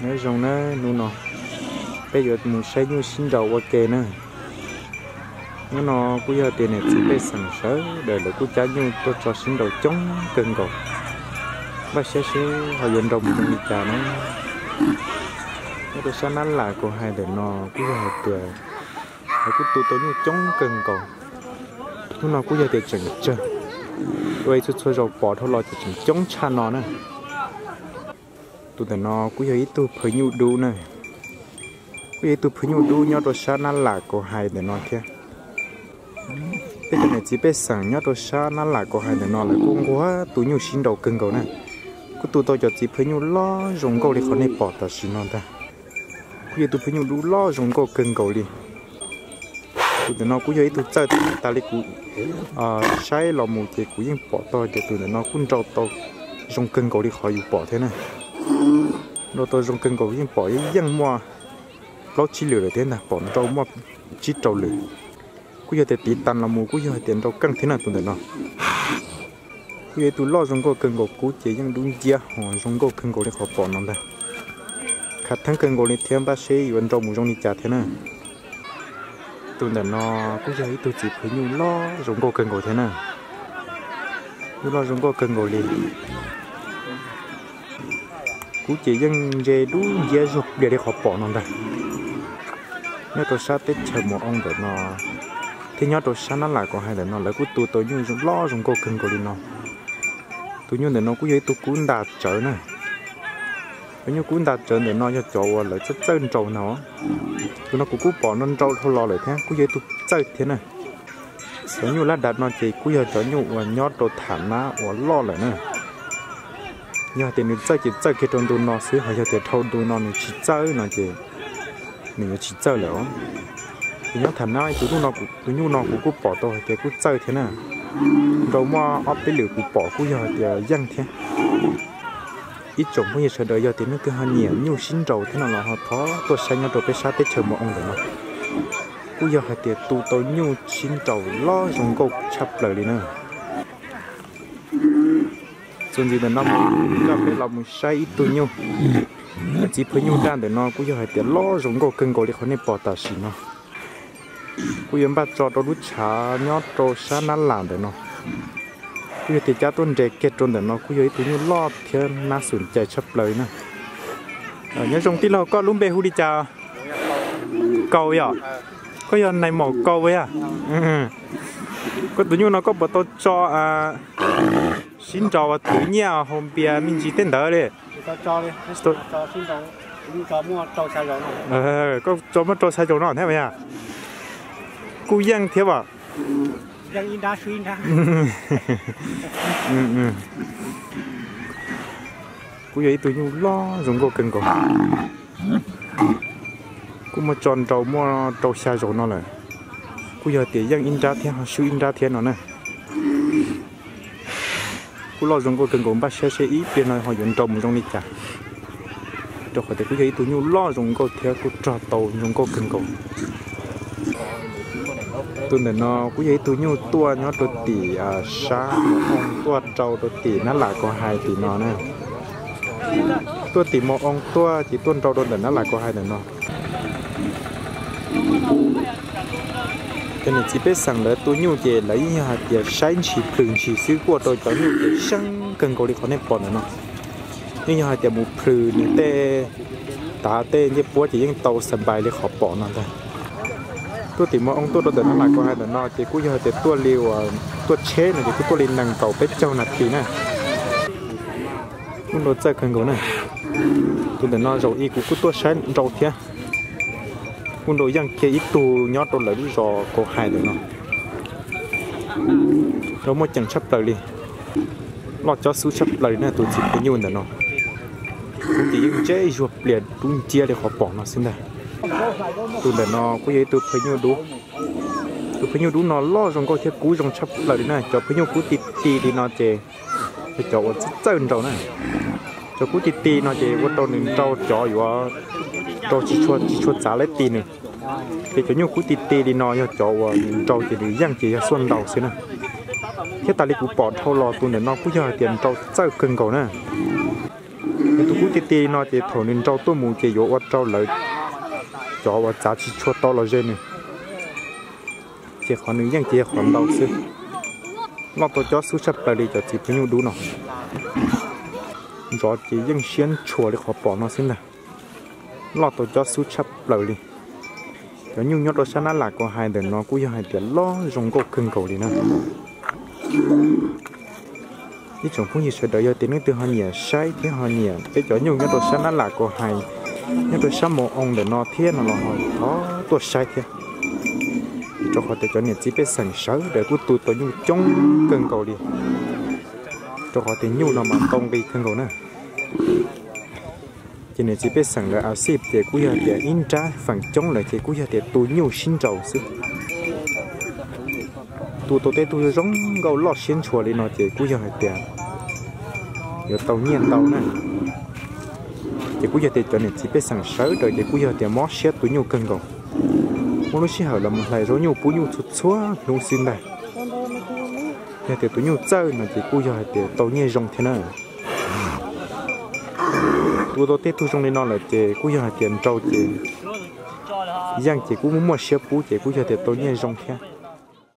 Nyob zoo na, hnub no peb yuav mus saib nyuj sib nraus ua ke na. Hnub no kuj yog tias niam txiv pej xeem sawv daws lawv kuj cab nyuj tuaj tso sib nraus coob kawg nkaus. Npaj siab seb ho yuav nraus mus zoo li cas na. Nyob rau sab Nab Lam Kaus Hais ntawm no kuj yog hais tias lawv kuj tu tau nyuj coob kawg nkaus. Hnub no kuj yog tias tseem tsawg, ua ib txhua txhua zaus pom dhau los ces tseem coob tshaj no na. Tus ntawm no kuj yog ib tug phawj nyuj dub na. Kuj yog ib tug phawj nyuj dub nyob rau sab Nab Lam Kaus Hais ntawm no thiab. Peb cov niam txiv pej xeem nyob rau sab Nab Lam Kaus Hais ntawm no lawv kuj nquag tu nyuj sib nraus kawg nkaus na. Kuj tu tau cov txiv phawj nyuj loj zoo nkauj li qhov nej pom tam sim no ntag. Kuj yog tus phawj nyuj dub loj zoo nkauj kawg nkaus li. Tus ntawm no kuj yog ib tug txawj tas li kuv saib los mus ces kuv yeej pom tau tias tus ntawm no kuj nraus tau zoo kawg nkaus li qhov yus pom thiab na. Nraus tau zoo kawg nkaus yeej pom yeej muaj plaub tsib lwm lawm thiab ntag, pom nraus muaj tsib rau lwm. Kuj yog tias tiv tas los mus kuj yog hais tias nraus keej thiab na tus ntawm no. Kuj yog ib tug loj zoo nkauj kawg nkaus, kub ces yeej dub nciab ho zoo nkauj kawg nkaus li qhov pom no ntag. Khav theeb kawg nkaus li thiab, npaj seb yuav nraus mus zoo li cas thiab na. Tus ntawm no kuj yog ib tug txiv phawj nyuj loj zoo nkauj kawg nkaus thiab na. Nyuj loj zoo nkauj kawg nkaus li. Kub ces yeej ntse dub nciab zuag plias li qhov pom no ntag. Nyob rau sab teb chaws Mus Oo ntawm no thiab nyob rau sab Nab Lam Kaus Hais ntawm no lawv kuj tu tau nyuj loj zoo nkauj kawg nkaus li no. Tus nyuj ntawm no kuj yog ib tug kub nta tsawv na. Cov nyuj kub nta tsawv ntawm no yog cov uas lawv txawj txawj nraus no. Tus no kuv kuj pom nrau nrau dhau los lawm thiab, kuj yog ib tug txawj thiab na. Cov nyuj lab dav no ces kuj yog cov nyuj uas nyob rau tham nab uas loj lawm na. Yog hais tias nws txawj ces txawj kiag rau ntu no xwb, ho yog tias dhau ntu no nws tsis txawj no ces nws yuav tsis txawj lawm os. Ces nyob tham nab tus nyuj no kuv kuj pom tau hais tias kuj txawj thiab na. Nrau muaj ob peb lwm kuv pom kuj yog hais tias yeej thiab. Ib tsoom phooj ywg sawv daws yog tias nej twg ho nyiam nyuj sib nraus thiab no los ho thov tuaj saib nyob rau peb sab teb chaws Mus Oo ntawm no. Kuj yog hais tias tu tau nyuj sib nraus loj zoo nkauj tshaj plaws li na. Txuas ntxiv ntawm no mus, coj peb los mus saib ib tug nyuj, txiv phawj nyuj daj ntawm no kuj yog hais tias loj zoo nkauj kawg nkaus li qhov nej pom tam sim no. Kuj yuav npaj tso rau lub tshav nyob rau sab Nab Lam ntawm no. Kuj yog tias cab tuaj nres kiag rau ntawm no kuj yog ib tug nyuj loj thiab nab xum cai tshaj plaws na. Nyob zoo tij laug, koj lub npe hu li cas? Kaus yom? Koj yog nais maum Kaus puas yog? Koj tus nyuj no koj puas tau tso sib nraus thwv nyiaj haus npias me ntsis tej ntawd li? Koj tso muaj rau xya zaus no thiab puas yog? Kuj yeej thiab as. Kuj yog ib tug nyuj loj zoo nkauj kawg nkaus. Kuj muaj tso nrau muaj rau xya zaus no lawm. Kuj yog tias yeej ib nrab thiab ho swb ib nrab thiab no na. Kuj loj zoo nkauj kawg nkaus, npaj siab seb ib pliag no ho yuav nrau mus zoo li cas, rau qhov tias kuj yog ib tug nyuj loj zoo nkauj thiab kuj rog tau zoo nkauj kawg nkaus. Tus ntawm no kuj yog ib tug nyuj tuaj nyob rau tim sab Mus Oo tuaj rau rau tim Nab Lam Kaus Hais tim no na. Tuaj tim Mus Oo tuaj ces tuaj nrau rau ntawm Nab Lam Kaus Hais ntawm no. Cov niam txiv pej xeem lawv tu nyuj ces lawv yeej yog hais tias saib ntshis plhws ntshis xwb, kuj ua rau cov nyuj ces seeb kawg nkaus li qhov nej pom ntawm no. Yeej yog hais tias mus plhws nws tej tav tej ncej puab ces yeej tau xa npais li qhov pom no ntag. Tuaj tim Mus Oo tuaj rau ntawm Nab Lam Kaus Hais ntawm no ces kuj yog hais tias tuaj li uas tuaj tsheb no ces kuj tuaj li nees nkaum peb caug nas this na. Kuj nrau txawj kawg nkaus na. Tus ntawm no zaum ib kuv kuj tuaj saib nrau thiab. Kuj nrau yeej kiag ib tug nyob rau lawv lub zos Kaus Hais ntawm no. Nrau muaj ceem tshaj plaws li. Loj cob xub tshaj plaws li na tus txiv phawj nyuj ntawm no. Kuv ces yeej ntse zuag plias dub nciab li qhov pom no xwb ntag. Tus ntawm no kuj yog ib tug phawj nyuj dub. Tus phawj nyuj dub no loj zoo nkauj thiab kub zoo tshaj plaws li na. Cov phawj nyuj kub ti ti li no ces yog cov uas txawj txawj nrau na. Cov kub ti ti no ces ua rau nws nrau cov yuav nrau tsis tshua txav lawv ti nws. Ces cov nyuj kub ti ti li no yog cov uas nws nrau ces nws yeej ces yog xuaj ntaus xwb na. Thiab tas li kuv pom dhau los tus ntawm no kuj yog hais tias nrau txawj kawg nkaus na. Nws tus Kub tiag tiag li no ces thaum nws nrau tuaj mus ces yuav ua rau lawv cov uas txav tsis tshua tau los ze nws. Ces qhov nws yeej ces yog qhov ntau xwb. Loj tau cob xub tshaj plaws li cov txiv pheej nyuj dub no. Ntsov ces yeej siab ntshua li qhov pom no xwb ntag. Loj tau cob xub tshaj plaws li. Cov nyuj nyob rau sab Nab Las Kaus Hais ntawm no kuj yog hais tias loj zoo nkauj kawg nkaus li na. Ib tsoom phooj ywg sawv daws yog tias leej twg ho nyiam saib thiab ho nyiam peb cov nyuj nyob rau sab Nab Las Kaus Hais, nyob rau sab Moo Oo ntawm no thiab no los ho thov tuaj saib thiab. Rau qhov tias cov niam txiv pej xeem sawv daws kuj tu tau nyuj coob kawg nkaus li. Rau qhov tias nyuj no mas ntau nqi kawg nkaus na. Ces niam txiv pej xeem lawv a xij ces kuj yog tias ib nrab feem coob lawm ces kuj yog tias tu nyuj sib nraus xwb. Tu tau tej tug zoo nkauj loj siab ntshua li no ces kuj yog hais tias yuav tau nyiaj ntau na. Ces kuj yog tias cov niam txiv pej xeem sawv daws ces kuj yog tias mob siab tu nyuj kawg nkaus. Muaj lub sij hawm los mus hlais zaub nyuj pub nyuj txhua txhua hnub xwb ntag. Yog tias tus nyuj txawj no ces kuj yog hais tias tau nyiaj zoo thiab na. Tu tau tej tug zoo li no lawm ces kuj yog hais tias nrau ces yeej ces kuj muaj muaj siab pub ces kuj yog tias tau nyiaj zoo thiab.